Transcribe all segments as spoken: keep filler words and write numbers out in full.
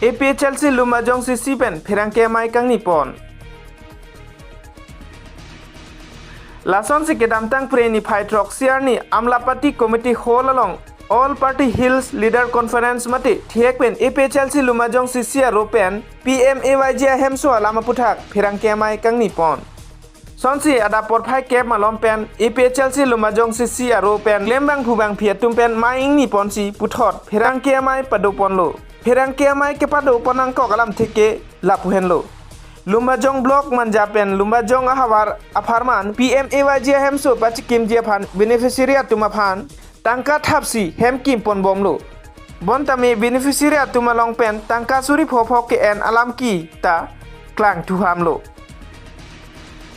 A P H L C Lumbajong C C pen pherangke amei kangni pon. Lasonsi kedamtang Phre niphai throksi arni Amlapati Committee Hall along All Party Hills Leader Conference mate thihek pen A P H L C Lumbajong C C aro pen P M A Y G ahemso alam aputhak pherangke amei kangni pon. Sonsi adap porphai kep malom pen A P H L C Lumbajong C C aro pen klembangphu bangphi atum pen mei ingni ponsi puthot pherangke amei pado ponlo. Pherangke amei kepado pon angkok alamthe ke lapu henlo. Lumbajong Block manja pen Lumbajong ahavar apharman P M A Y G ahemso pachikimji aphan beneficiary atum aphan tangka thapsi hem kim ponbomlo. Bonta me beneficiary atum along pen tangka suri pho pho ke-en alam ke ta klangthu hamlo.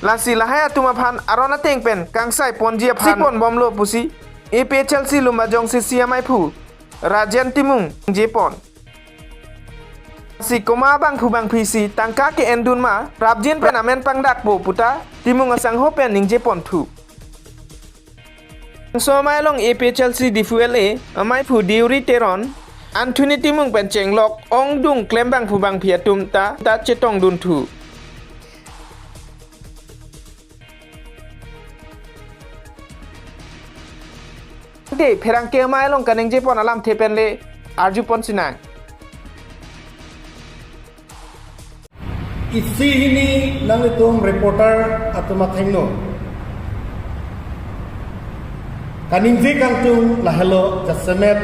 Lasi lahai atum aphan aron ateng pen kangsai ponji aphan si ponbomlo pusi A P H L C Lumbajong C C ameiphu Rajen Timung ningje pon. Si komat abangphu bangphi si tangka ke-endun ma, prapjin pen amen pangdakpo puta Timung asangho pen ningje ponthu. Bangso amei along A P H L C Diphu L A ameiphu Deuri Teron, Anthony Timung pen chenglok ongdung klembangphu bangphi atum ta ta chetongdunthu. Ante pherangke amei along kaningje pon alamthe pen le arju pon sinang. Isi hini nanglitum reporter atum athengno kaningje kangtung lahelo, jasemet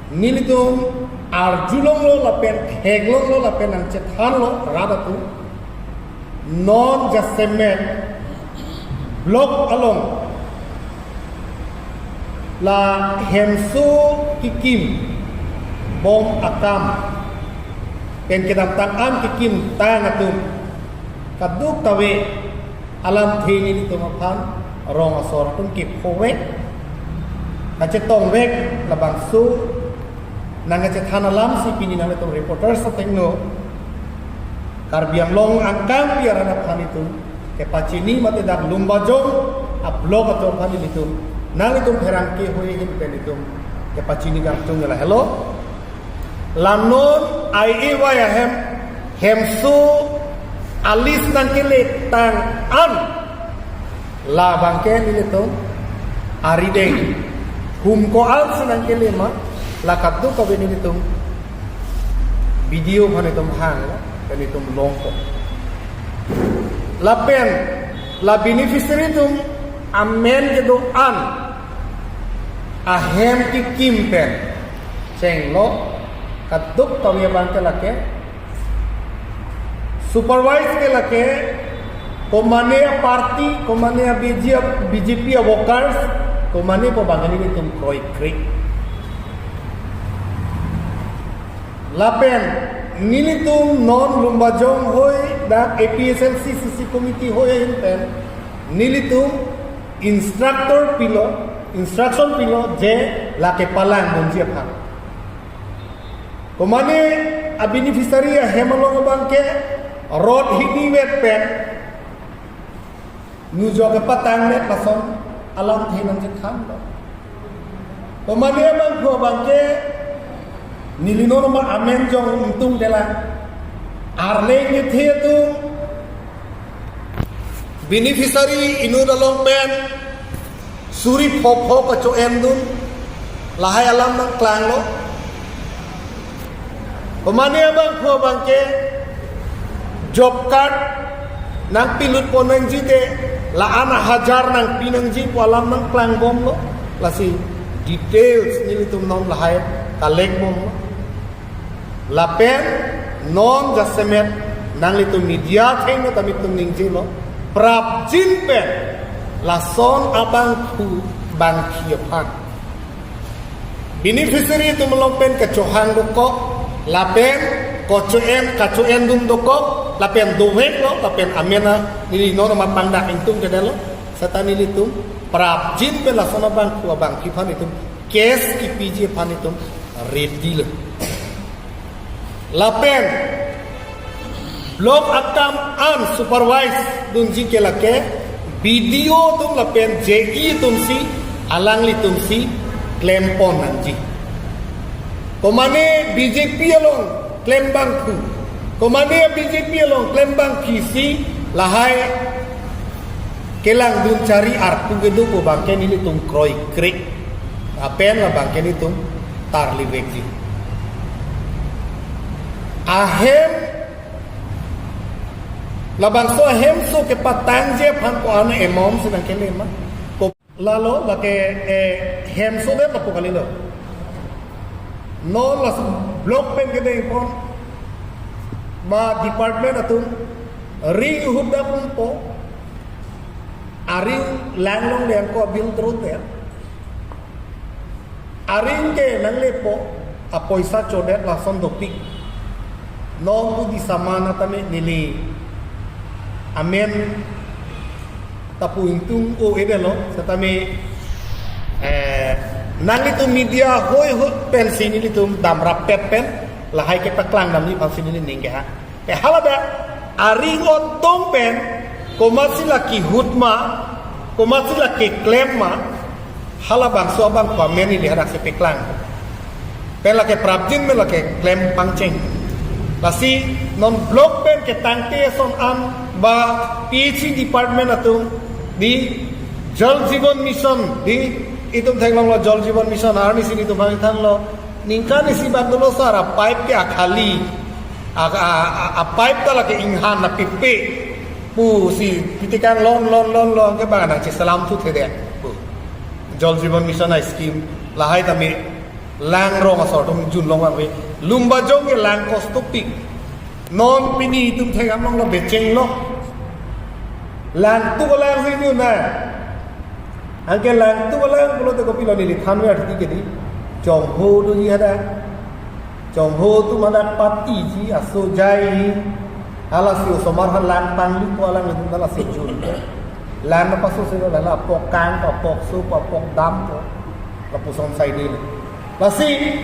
nelitum arjulonglo lapen theklonglo lapen nangchethanlo rat atum, non jasemet block along la hemso kekim bom akam pen kedamtang an kekim tang atum kadokave alamthe nelitum aphan rong asor atum kephovek, kachetongvek, labangso nangkachethan alamsi pini nanglitum reporters athengno Karbi Anglong angkangpi arat aphan itum kepachini mate dak Lumbajong a-block atum aphan ilitum nanglitum pherangke hoi ahin pen itum kepachini kangtung lahelo. La non I A Y ahem hemso a-list nangkele tang an labang ke nelitum arideng hum ko-an si nangkele ma, la kadokave nelitum B D O aphan itum hang, pen itum longpo. Lapen la beneficiary atum amen kedo-an ahem kekim pen chenglok kadokave abang ke lake supervise ke lake komane a-party, komane a-B J P, B J P a-workers, komane pu abang ke nelitum kroikre. Lapen nelitum non Lumbajong hoi dak A P H L C C C committee hoi ahin pen nelitum instructor pilo, instruction pilo je lake palangdunji aphan. Komane a-beneficiary ahem along abang ke rot hini vet pen nujok kepatang let lason alamthe nangchethanlo. Komane abangphu abang ke neli non ma amen jong ingtungdetlang. Arleng kethe atum beneficiary inut along pen suri pho pho kacho-endun lahai alam nangklanglo. Komane abangphu abang ke job card nangpilut pon nangji te la-an hajar nangpi nangji pu alam nangklangbomlo. Lasi details nelitum non lahai collect bomlo. Lapen non jasemet nanglitum media athengno tame itum ningjelo, prapjin pen lason abangphu bangphi aphan beneficiary atum along pen kachohang dokok, lapen kacho-en, kacho-endun dokok, lapen doveklo, lapen amen a neli non ma pangdak ingtungdetlo, seta nelitum prapjin pen lason abangphu abangphi aphan itum case kipiji aphan itum ready lo. Lapen block akam an supervise dunji ke lake B D O atum lapen J E atum si alanglitum si klem pon nangji. Komane B J P along klembangphu, komane B J P along klembangphi si lahai kelangdun chari arpu kedo pu abangke nelitum kroikre. Lapen labangke nelitum tarlivekji. Ahem, labangso ahemso kepatangji aphan ko-an emom si nangkele ma? Ko lalo lake, eh, hemso det lapu kalilo. Non laso block pen kedeng pon ma department atum ring hudappo, aring langlongle angko bill trot ya. Aring ke nanglepo, apoisa chodet lason dopik. Non tu di samana tame neli amen tapu ingtung o edelo, setame, eh, nanglitum media hoi hut pensi nelitum damrap pet pen lahai kepaklang damji aphansi neli ningke ha. Te haladak aring otong pen komatsi la kihut ma, komatsi la keklem ma, halabangso abang pamen ili hadak si paklang. Pen lake prapjin pen lake klem pangcheng. Lasi non block pen ketangte ason an ba P H E department atum di Jal Jeevan Mission di itum theklonglo Jal Jeevan Mission arni si nelitum hang thanlo. Ningkan isi bak dolo sar a pipe ke akhali. A, a, a, a pipe ta lake inghan na pipe. Pusi pitikang lon, lon, lon, lon ke bang nangcheselam thu thede. Pu. Jal Jeevan Mission a scheme lahai tame lang rong asor atum junlong vangve. Lumbajong ke lang kostopik. Non pini itum thekam longlo bechenglo. Lang tu ko lang si jun na. Anke lang tu ko lang pulote kopilo neli thanwe arti ke di. Chongho doji hadak. Chongho atum hadak patiji, aso jai. Halasi osomar han lang pangli ko alanglitum halasi jun. Lang na paso silo lala apok kang ko, apok so ko, apok dam ko. Lapuson saidil. Lasi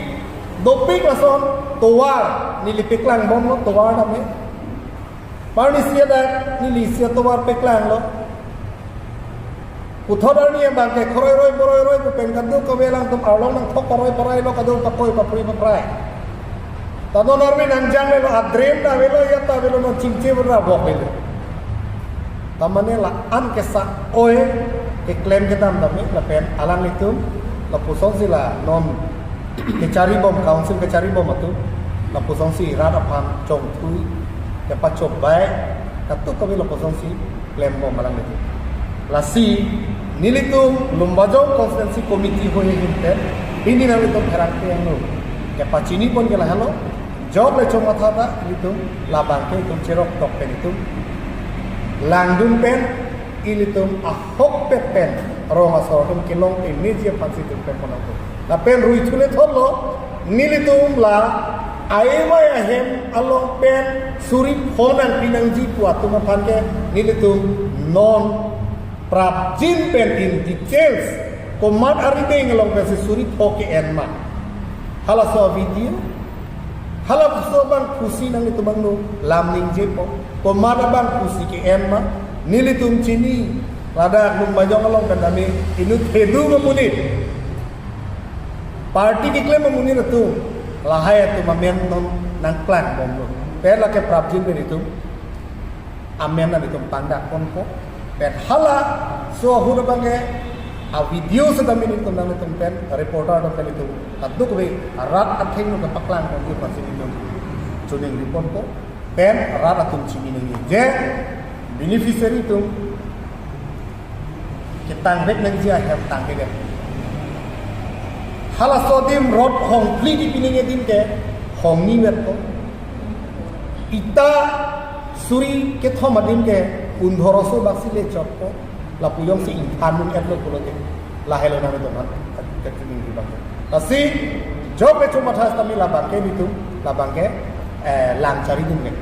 dopik lason tovar neli paklang bomlo tovar tame. Parni sia dak neli sia tovar paklanglo. Puthot arni abangke khoroi roi boroi roi pu pen kadokave alangtum arlong nangthok paroi parailo, kadokave pakoi papri paprai. Ta non arni nangjanglelo, a-drain ta avelo, ya ta avelo, non chingche berabok lele. Tamane la-an kesa oi keklem kedam tame lapen alanglitum lapuson si la non kechari bom, council kechari bom atum lapuson si rat aphan chongthui kepachobei kadokave lapuson si klem bom alanglitum. Lasi nelitum Lumbajong Constituency Committee hoi hinte pini nanglitum pherangke angno kepachini pon ke lahelo. Jok le chomatha ta ilitum labangke itum cherok tok pen itum langdun pen ilitum ahokpet pen rong asor atum kelong te meji aphansi itum klem pon nangpo. Lapen rui thule thotlo nelitum la aivai ahem along pen suri pho nangpi nangji pu atum aphan ke nelitum non prapjin pen in details komat arideng along pensi suri pho ke-en ma. Halaso video, halaso abangphusi nanglitum angno lam ningjepo. Komat abangphusi ke-en ma, nelitum chini, ladak Lumbajong along pen tame inut hedu amonit, party keklem amonit atum, lahai atum amen non nangklang bomlo. Pen lake prapjin pen itum amen nanglitum pangdak ponpo. Pen halaso ahut abangke a-video setame nelitum nanglitum pen, reporter atum pen itum kadokave rat athengno kepaklang ponji aphansi nelitum choningri ponpo. Pen rat atum chini nangji je beneficiary atum ketangvek nangji ahem tangke det. Halaso adim rot hongphli kipi nangji adim ke hongni vetpo. Ita suri kethom adim ke undhoroso baksi le chotpo. Lapu jongsi ingthan un-etlo pulote lahelo nanglitum aphan kachini abang. Lasi jok le chomatha setame labangke nelitum, labangke, eh, lang charidun ke.